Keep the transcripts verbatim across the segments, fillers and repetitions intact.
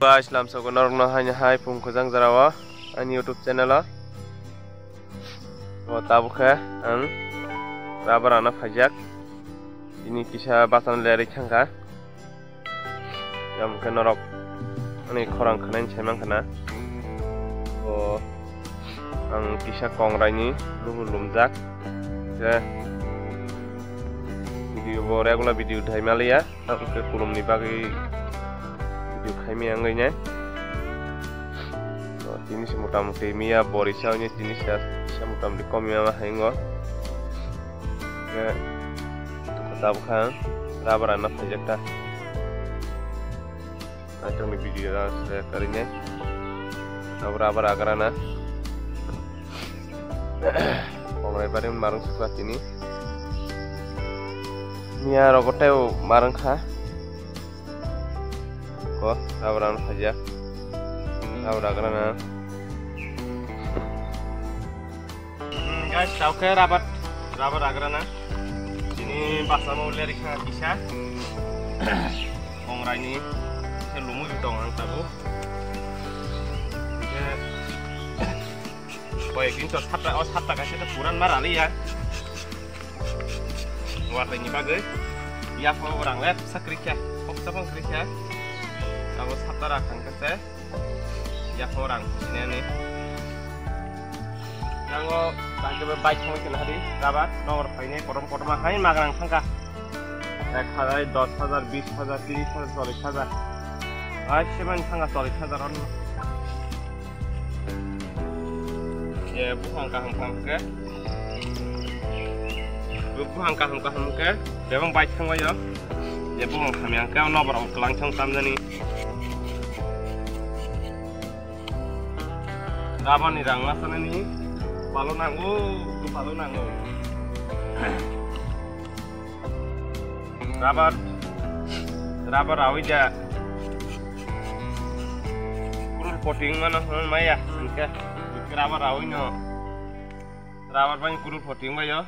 Guys, lamsoko norokno haini hai phung khojang jora o ani YouTube channel o. O tabuk khe ang rubber ana phaijak. Ini kisa bachano lerwi thangkha. Yang khe norok ani khorang khnaini saiman khna. O ang kisa kongrai ni luhu lumjak. Je video bo regular video thai maliya. Ang khe kulumni bagwi video khaimaya wngwi nai. To tini se mota moti miya borisa wngwi tini se, se mota moti kom ya ma hai wngo. Khe tabuk kha rubber ana phaijak ta. Naitokni video se kwrwi nai. Abo rubber agra na. Kongrai bari marung sukha tini. Miya rogo tei marung kha. Ko, rubber ano phaijak. Rubber agra na. Hmm, guys, tau khe rubber, rubber agra na. Tini basa mo leri kha kisa. Kongrai ni se lumu tong ang tabu. Khe koyek din to sapta, o sapta kaisa to puran mara liya. Watwi ni bagwi. Yapho rang le sakri khe, hoksa bang kri khe. Abo sapta ra khang khe se. Yapho rang sinani. Nango bangke bike thangwi kena hadi. Rubber nongor phaini kotom kotom hai magrang thangka. Ek hazar, dos hazar, bis hazar, tiris hazar, chollis hazar. Ai semen thangka chollis hazar on. Ye buphang kaham kaham khe. Bu buphang kaham kaham khe. Bebang bike thangbaio. Ye buphang hamya khe nobar ang klang thang tamjani. Rubber ni rang ma sanani. Palo nango, palo nango. Rubber, rubber rawi ja. Kurul poting mana hon maya, angke rubber rawi no. Rubber bang kurul poting mayo.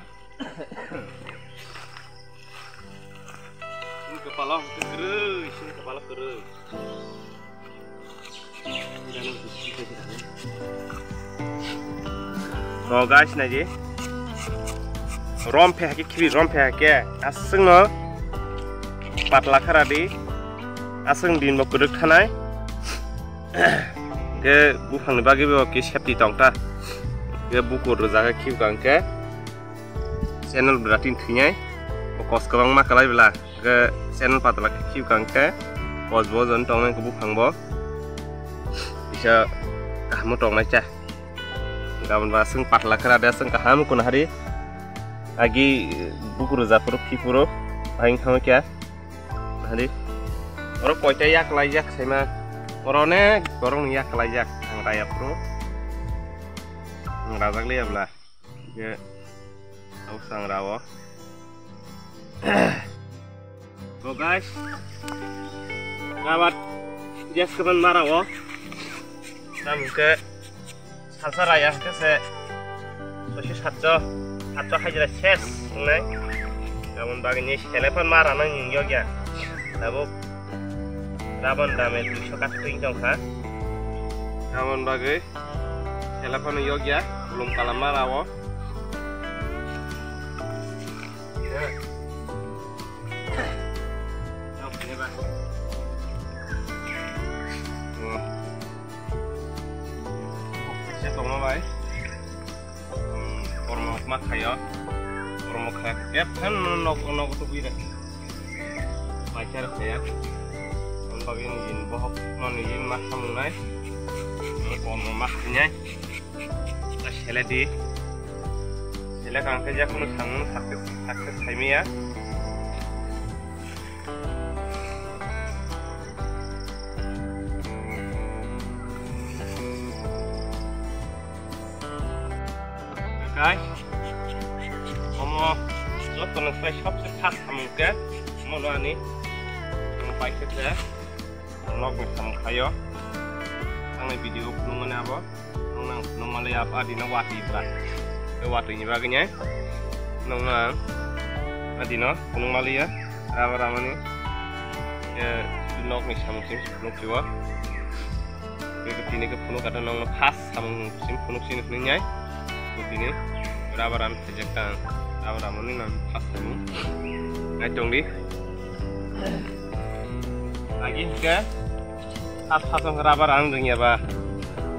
Ini kepala kerui, sini kepala kerui. To guys, naidi. Rom phe hake khibi, rom phe hake. Aswng no patla khara di. Aswng din bo kwrwk thanai. Ge buphang ni bagwi bo ki safety tong ta. Ge bukur rwjak khe khib kang khe. Channel bwra tin thwinai. Bo kos kwbangma kwlai bwla. Khe channel patla khe khib kang khe. Kos bo jon tongnai khe buphang bo. Kisa kaham tongnai cha. Gabon ba aswng patla khara de aswng kaham kun hari. Agi bukur rwjak phuru khi phuru. Aing thangwi kya. Hari. Oro koita yak lai yak saima. Oro ne borok ni yak lai yak. Ang raya phuru. Ang rajak liya bwla. Ye. Au sang rawo. Bo guys. Gawat. Jas kaman mara wo. Tam ke. Salsa raya ke se. Sosi satjo. Satjo hajira ses. Nai. Kaman bagi ni selepan mara nang yogya. Tabuk. Rabon dame duiso kat tuing tong kha. Kaman bagi. Selepan yogya. Ulum kalam mara wo. Kaisa tongma bai. Kormo ma khayo. Kormo kha kep phan nok nok tu bira. Mai char khaya. Ang bagi ni jin bohok no ni jin ma khamungnai. Kormo ma khainai. Ta sele di. Sele kang khe jakunu thangmung success, success khaimiya. Guys, omo jotono sai sobse khas samung khe, omo no ani ang paikhe khe. Ang nok ni samung khayo. Ang ni video phunukmani abo. Ang nang phunukmali abo adi no watwi bra. Ke watwi ni bagwi nai. Nang nang adi no phunukmali ya. Rama rama ni. Ke nok ni samung sing phunuk kiwa. Tini khe phunuk kata nongno first samung sim phunuk sini hwnwi nai. Tini rubber an phaijak ta ang. Rubber amoni nang first samung. Nai tongdi. Agi hwnkhe first first ang rubber ang rwngya ba.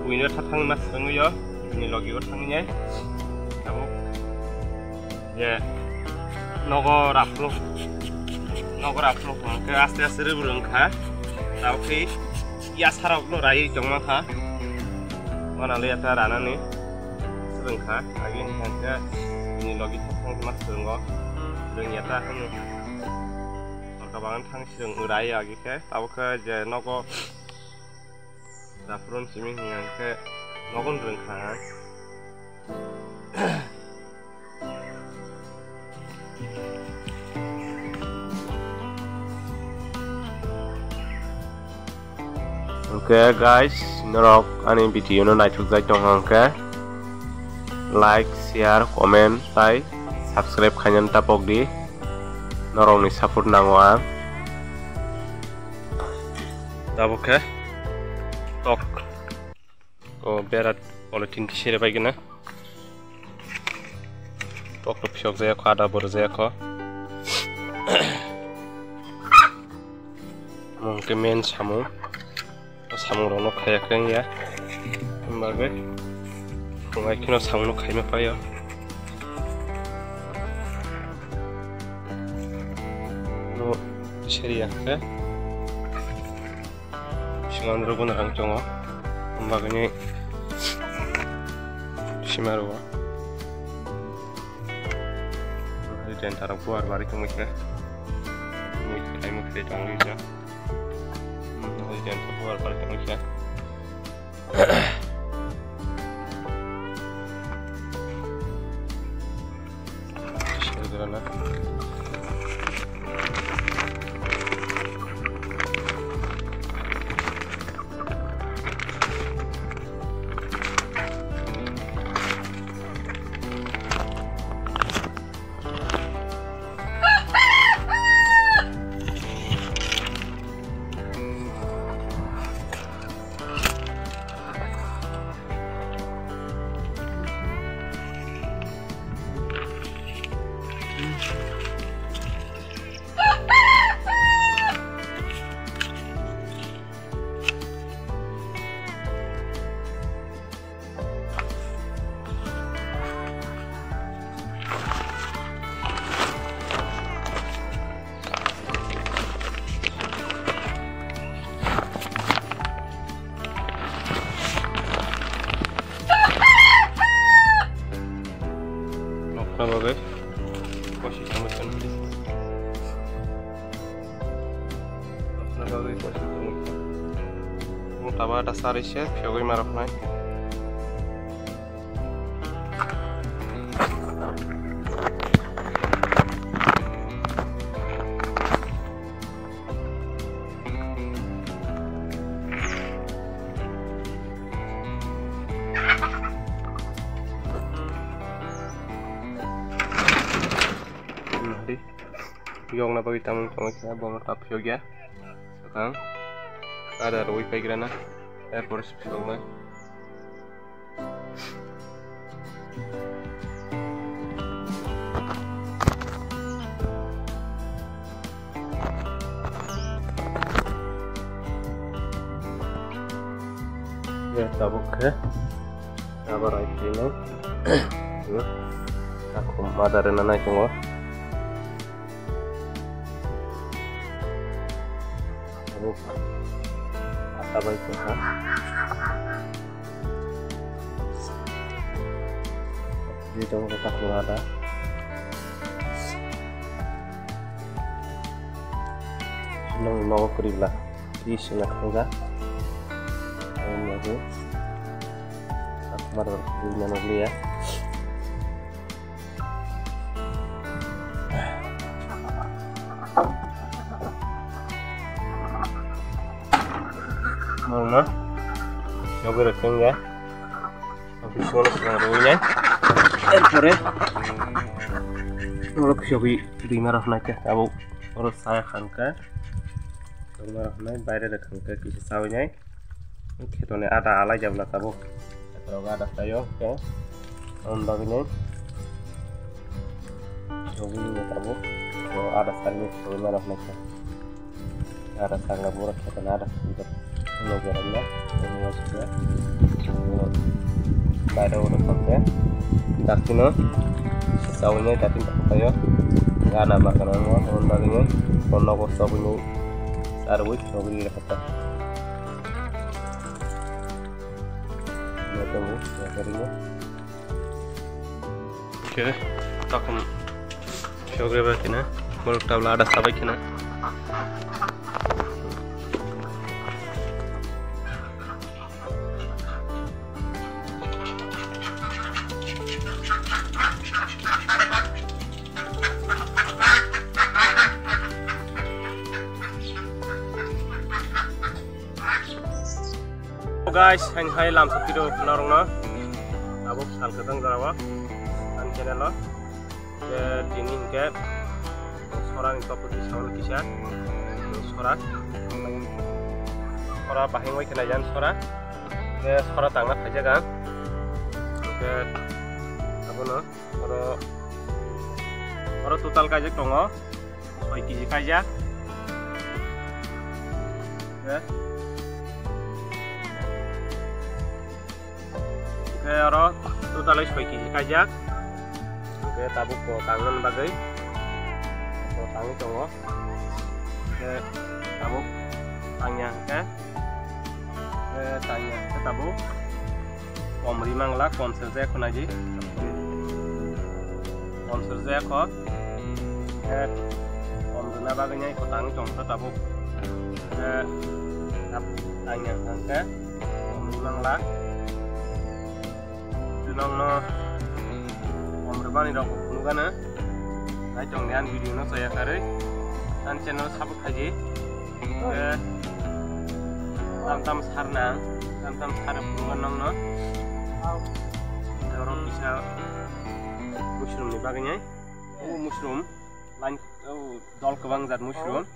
Buino tha thang mas rwngwi yo. Bini logi o thangwi nai. Abo je nogo raphlu. Nogo raphlu hwnkhe aste aste rwbwrwng kha. Tabukhe yasarokno raiwi tongma kha. Wanale yata ranani swrwng kha. Agi hwnkhe bini logi thang thang ma swrwngo. Rwngya ta hwnwi. Sorkar bagan thang swrwng rai agi khe. Tabukhe je nogo raphlu simi hwnkhe nogo rwng kha. Oke guys, norok ani video no naithok jai tong hwnkhe like, share, comment tai subscribe khainani tapok di. Norokni support nango ang. Tabukhe tok. O bera polythene sere bai gana. Tok tok phiok jaya kho, ada bor jaya kho. Mungke men samung. Samung rokno khaya khe wngya. Bagwi. Khungai kheno samung no khaima paio. No seri ya khe. Singan rwgwna rang tongo, bagwni sima rwo. Hai jenta rok buar bari tongwi khe. Mui khlai mui khlai tongwi khe. Hai jenta buar bari tongwi khe. Nokna bagwi kosi tongwi tongwi. Nokna bagwi kosi tongwi. Mota ba da sari se phiyogwi ma roknai. Yokna bagwi tamung tongwi khe bono ta phiyokya. Swkang ada rwi paigrana. Erpor phiyoknai. Ya, tabuk khe. Abo rai twi nai. Hmm. Takhum mother rwna nai tongo. Abo ata bai tongkha. Twi tongo takhum ada. Nung nogo kwrwi bla. Twi swnna thangja. Ayang lagu. Takhum ada kwrwi mano liya. Mangma. Yogwi rwkhe wngya. Bisingo swkang rwwi nai. Erpore. Oro khiyogwi rwima rok nai khe abo oro saya khan khe. Rwima rok nai baire rwkha khe kisa chawi nai. Khetoni ada alai jabla tabuk. Khetrok ada sayo, oke. Ang bagini. Bagini tabuk. O ada sani, bagini mana nak. Ada sangga borok khetoni ada sangga. Ini jalan ya. Ini maksudnya. Ini ada orang sampai. Datino. Sawanya datin tak tayo. Gana makan mo. Ang bagini. Kono ko sabuni. Arwit bagini kata. Oke, takum shogre ba kina, muluk tabla ada sabai kina. Guys, hain hai lamsa video narokno abo sal kwthang jorao ani channel o. Ke tini hinkhe sora ni topic ni saman kisa sora. Sora bahai wai khe naijan sora. Ke sora tangna phaijaga. Ke abono oro, oro total kaijak tongo. Soi kg kaijak. Oke. Oke, oro total soi kg kaijak. Oke, tabuk bo tangna bagwi. Bo tangwi tongo. Oke, tabuk tangya hwnkhe. Oke, tangya hwnkhe tabuk. Kom ri mangla, kom serjak kho naidi. Kom serjak kho. Eh, kom rwna bagwi nai kho tangwi tong kho tabuk. Eh, tab-, tangya hwnkhe kom ri mangla. Nokno kom rwmani rok phunukgano. Nai tong di ani video no chaya karwi. Ani channel support khaidi. Hwnkhe tam tam sarna, tam tam sar phunukgo nokno. Oro kisa mushroom ni bagwi nai. O mushroom line, o dol kwbang jat mushroom.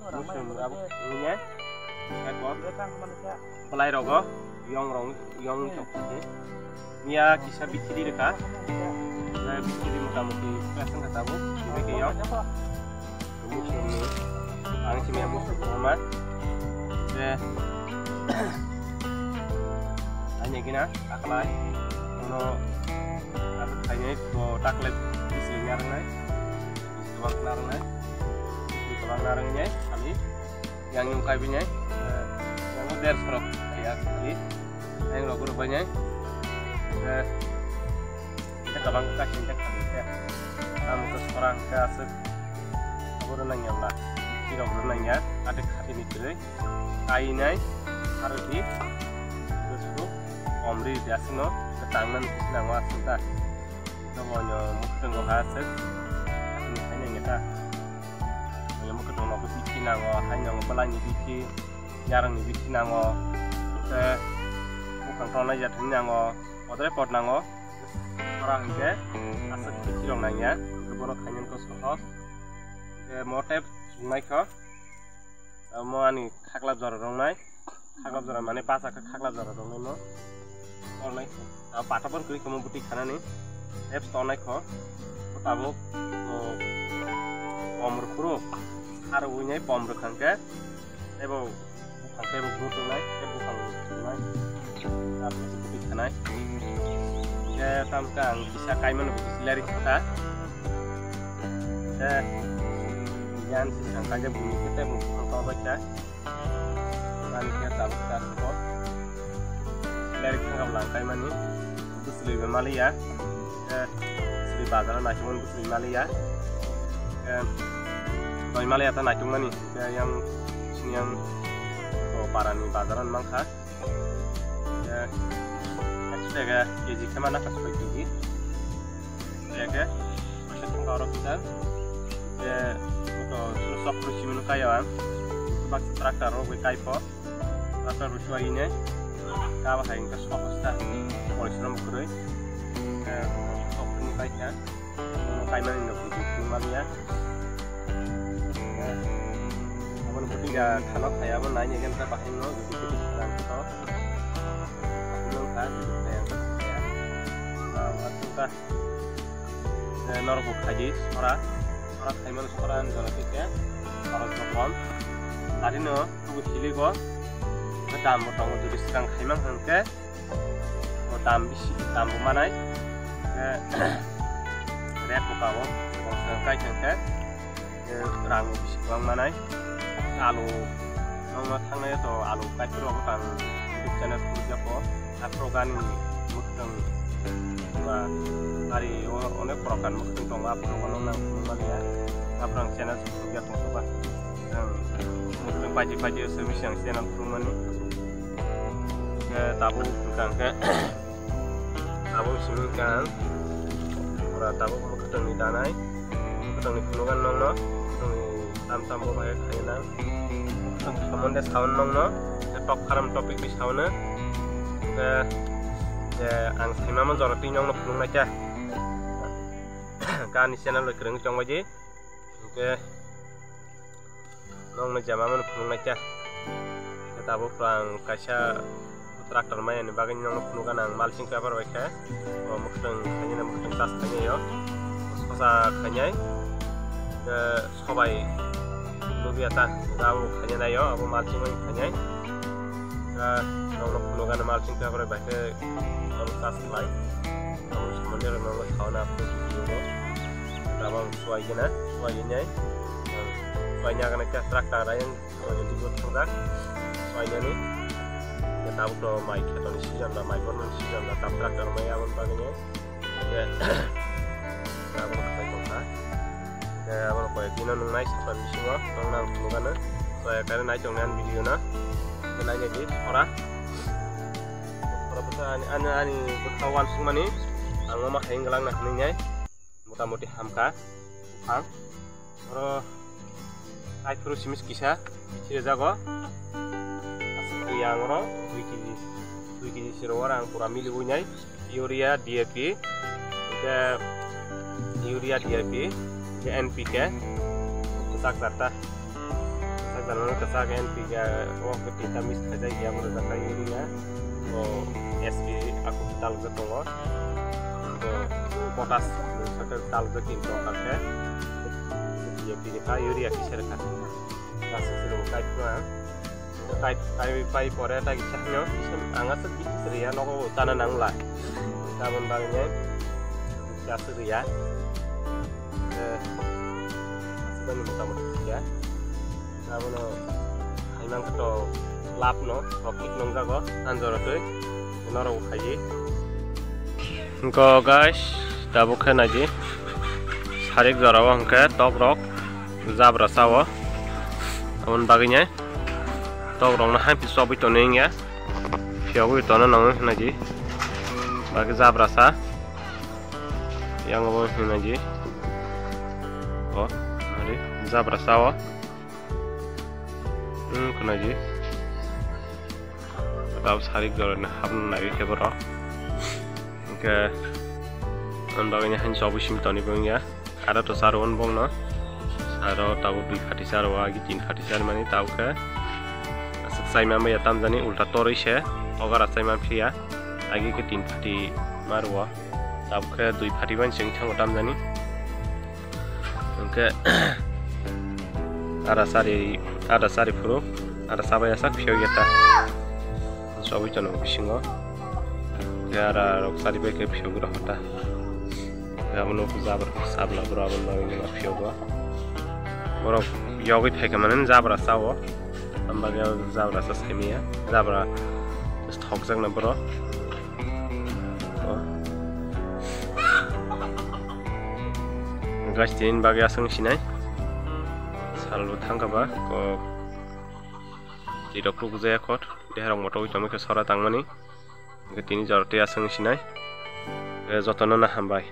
Mushroom abo wngya. Eko belai rogo yong rong, yong tong khe. Miya kisa bichiri rwkha. Miya bichiri motamuti plasang kha tabuk, tini khe yong. Mushroom ni, ang simi mushroom koma. Je, ani gina, aklai, ono, aku khaini, bo takle, bisli nyarang nai, bisli kebang narang nai, bisli kebang narang nai, kali. Yang yung kai bini, yang der sorok ya kali, yang rok rok bini, kita kabang kita kinta kali ya, kamu ke seorang ke asik, aku renang ya lah, kita renang ya, ada kali ni kiri, kai nai, harus di, terus tu, omri biasa no, ketangnan kita nggak asik dah, kita mau nyom, kita nggak asik, ini hanya kita. Mui mukhe tongno bithi nango, haino belai ni bithi, yarang ni bithi nango. Te bukhang tongnai jathani nango, podre pod nango. Ora hwnkhe aswk bithi rok nangya, hwnkhe bono khainani khe sohos. Hwnkhe mo tei chwngnaikho, mo ani khaklap jora rwngnai. Khaklap jora mane basa khe khaklap jora rwngnai no. Ornai. A pata pon kri komo buti khanani. Apps to nai kho. Tabuk, o, pom rw phuru. Aro winai pom rw khang khe. Ebo bukhang khe bo butung nai. Ebo bukhang butung nai. Abo buti khanai. Khe tam khe ang kisa kaimano buti silari kha. Khe yan si sangka je buni khe tebo bukhang to bai kha. Ani khe tabuk ta kho. Leri khangam lang kai mani. Bwswlwi bai maliya. Khe bwswlwi bazar o naisingmani bwswlwi maliya. Khe doi maliya ta naitung mani. Khe yang sini yang o para ni bazar o mang kha. Khe ekso taka K G khe mana kha soi K G. Khe khe khe thangka oro kisa. Khe to sok kru simin kai ang. Bak tractor rok bai kai pho. Rasta rw suai ne. Kaba hai wngkha sohos ta. Porisrom kwrwi. Eh, sohos ni paikha. Kaimani no buji tungmani ya. Eh, aboni buti ga khano khaya bo nai ne gen ta bahai no buji buji khana to. Eh, norok bo khaidi sora, sora khaimano sora ni jora khe khe khorok bo kom. Tari no tubu hili go, khe dam bo tongo, jodi swkang khaimang hwn khe, o dam bisi, dam bo manai, khe rate bo kabo, bo swkang kai khe khe. Rang bisi kwbang manai. Alu nongma thangnai to alu kaitor rok ang YouTube channel khuluk ya po. Aphro gani mwkhwtwng ba ari o onek prokan mwkhwtwng tongo, aphro nong nang khuluk mani ya. Aphro ang channel khuluk ya tong ba. Ang mwkhwtwng paji paji o simi ang channel khuluk mani. Ke tabuk hwnkha hwnkhe abo simi kang ora tabuk mwkhwtwng ni danai. Kwtangni phunukgan nongno, kwtangni tam tam bo bahai khaina. Kwtang somonde saun nongno, je tok kharam topic ni sauna. Je, je ang saimamo jora twi nongno phunuknai kha. Kani channel bai kwrwngwi tongbaidi. Hwnkhe nongno jemamano phunuknai kha. Tabuk ang kaisa tractor maya ni bagwi nongno phunukgana ang mulching paper bai khe. O mwkhwtwng khainai, mwkhwtwng chas khainai o. Sosa khainai. Khe sobai lubia ta. Abo khainai o, abo mulching bai khainai. Khe nongno phunukgana mulching paper bai khe abo chas khlai. Abo somonde rok nongno sauna phunukgo. Abo ang suai gana, suai nai. Suai nai gana khe tractor ayang. Koi ni bo thangda. Painani. Ya tabuk to mai kheto ni season da, mai borno ni season da, tabuk tractor mai abon bagwi ni. Ya. Abon khai tongkha. Ya abon koi dino nung nai sitwan bisingo nong nang thumugana. So ya kare nai tong nan video na. Nai nai di ora. Ora bwsa ani, ani, ani bwkha wansukmani. Ang ma hai wnglang na hwnwi nai. Motamoti hamkha. Buphang. Oro kaiphuru simi kisa sire jago. Aswk twi ang oro dui kg, dui kg siro oro ang pura miliwi nai. Urea, D A P, hwnkhe urea, D A P, hwnkhe N P K, kwchak jarta. Kwchak jarmano kwchak N P K, o hwnkhe tinta mix khaijak ya, abo rwjak kha urea, o S P, ako dalojak tongo. Bo potash, sakhe dalojak tin tongkha khe. Urea kisa rwkha. Aswk se rwgo kaiphuru ang. Kai, kai, pai pore ta kisa hino. Ang aswk bithi se rwya, nogo chana nangla. Tamoni bagwi nai. Aswk rwya. Eh, aswk bani motamoti rwya. Abono hai mankha to lab no, profit nongjago, anjoro twi, norok bo khaidi. Go guys, tabuk khe naidi, sarik jorao hwnkhe tok rok jabra sao, aboni bagwi nai tok rok no hai phi chobwi tonwi wngya, phiyogwi tono nangwi naidi, bagwi jabra sa, yang bo naidi, o, naidi, jabra sao. Hmm, khwnaidi. Tab sarik jorani hapna naiwi khe borok. Hwnkhe, ang bagwi ni haino chobwi simi toni bo wngya. Aro to charo hwn bongno. Aro tabuk dui phati charo, agi tin phati char mani tabuk khe. Aswk chaima maya tamjani ulta torwi se. Togara chaima phiya. Agi khe tin phati ma rwo. Tabuk khe dui phati bai chwng thango tamjani. Hwnkhe ada sari, ada sari phuru, ada sabai asak phiyok ya ta. Chobwi tono bisingo. Hwnkhe ada rok sari bai khe phiyogwi rokha ta. Hwnkhe abono jabra sabla bwrwi aboni bagwi phiyokgo. Borok yogwi phaikha mani jabra sao. Ang bagwi jabra sa saimanya. Jabra thokjakna borok. Guys, tini bagwi aswk sinai. Salbo thangkha ba kok. Twi rok kuk jaya kot. Deha rok moto wi tongwi khe sora tangmani. Hwnkhe tini jora twi aswk sinai. Eh, jotono no hambai.